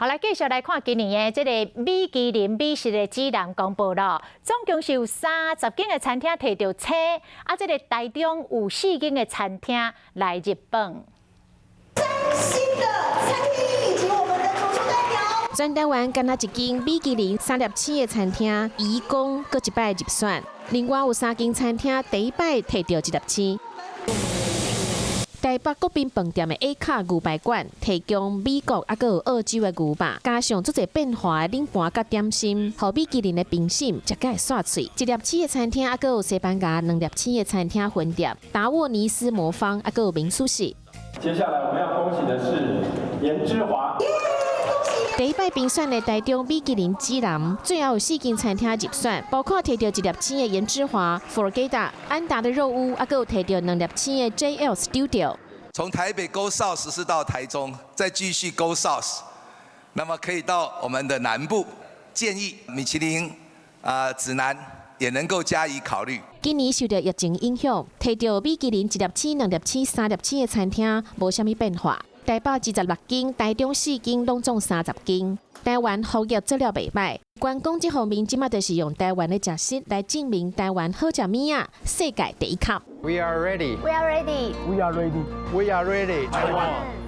好來，繼續來看今年的這个米其林美食的指南公布了，總共是有30間的餐廳提著星，啊，這个台中有四間的餐廳來入榜。新的餐廳以及我們的主廚代表。全台灣干焦一間米其林三粒星的餐廳，頤宮閣一擺入選。另外有三間餐廳第一擺提著一粒星。台北國賓飯店的 A 卡牛排館提供美國猶閣有澳洲的牛肉，加上足濟變化的冷盤佮點心，予米其林的評審食甲會煞喙。一粒星的餐廳猶閣有西班牙兩粒星的餐廳分店，達沃尼斯魔方猶閣有民宿室。接下來我們要恭喜的是顏之華。第一擺評選的台中米其林指南，最後有四間餐廳入選，包括提著一粒星的顏之華、Forgetta、安達的肉屋，猶閣有提著兩粒星的 JL Studio。從台北 Go South 是到台中，再繼續 Go South，那麼可以到我們的南部。建議米其林啊指南也能夠加以考慮。今年受著疫情影響，提著米其林一粒星、兩粒星、三粒星的餐廳無啥物變化。台北26間，台中四間，攏總30間。台灣防疫做了袂䆀，觀光這方面這馬就是用台灣的食食來證明台灣好食物仔，世界第一級。 We are ready. We are ready. We are ready. We are ready. 台灣。